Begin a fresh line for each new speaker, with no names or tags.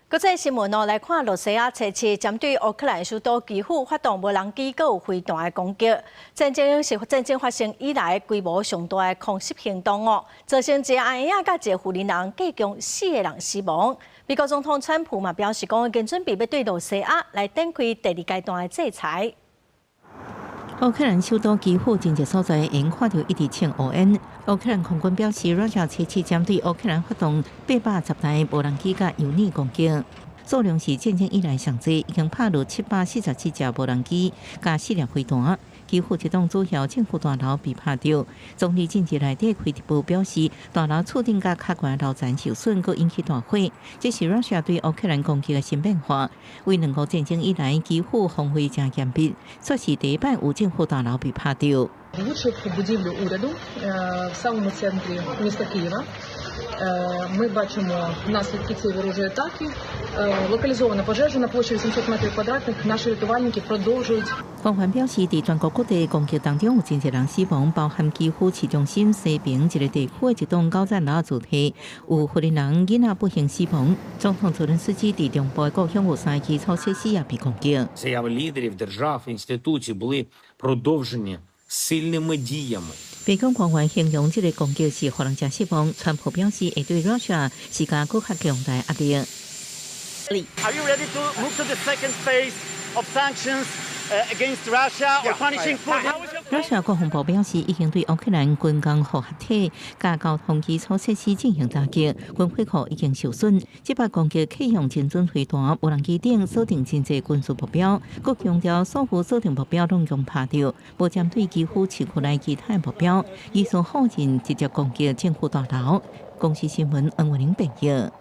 國際新聞哦，來看羅西亞初七針對烏克蘭首都基輔發動無人機閣有飛彈的攻擊，戰爭是戰爭發生以來規模上大的空襲行動哦，造成一个阿嬰仔佮一个婦人，計共四个人死亡。美國總統川普嘛表示講，已經準備欲對羅西亞來展開第二階段的制裁。
烏克蘭首都基輔真濟所在，會看著一直衝烏煙。烏克蘭空軍表示，羅西亞初七針對烏克蘭發動810台無人機佮油彈攻擊，數量是戰爭以來上濟，已經拍落747隻無人機佮四粒飛彈。基輔一棟主要政府大樓被拍著，總理近日來底開直播表示，大樓厝頂佮較懸樓層受損，閣引起大火。這是羅西亞對烏克蘭攻擊的新變化。為兩國戰爭以來，基輔防衛誠嚴密，煞是第一擺有政府大樓被拍著。
Влучив у будівлю уряду в самому центрі міста Києва. Ми бачимо наслідки цієї ворожої атаки. Локалізована пожежа на площі 800 метрів квадратних. Наші рятувальники продовжують
官員表示，佇全國各地攻擊當中有真濟人死亡，包含基輔市中心西邊一个地區的一棟高層樓主體，有婦人囡仔不幸死亡。總統澤倫斯基佇中部的故鄉有三个基礎設施也被攻擊。
Заяви лідерів держав, інституцій були продовжені сильними діями.
白宮官員形容這个攻擊是予人誠失望。川普表示會對羅西亞施加閣較強大壓力。
Are you ready to move to the second phase of sanctions against Russia or punishing Putin?
羅西亞國防部表示，已經對烏克蘭軍工複合體佮交通基礎設施進行打擊，軍火庫已經受損。這擺攻擊啟用精準飛彈、無人機等鎖定真濟軍事目標，閣強調所有鎖定目標攏共拍著，無針對基輔市區內其他目標，疑似否認直接攻擊政府大樓。公視新聞恩文玲編譯。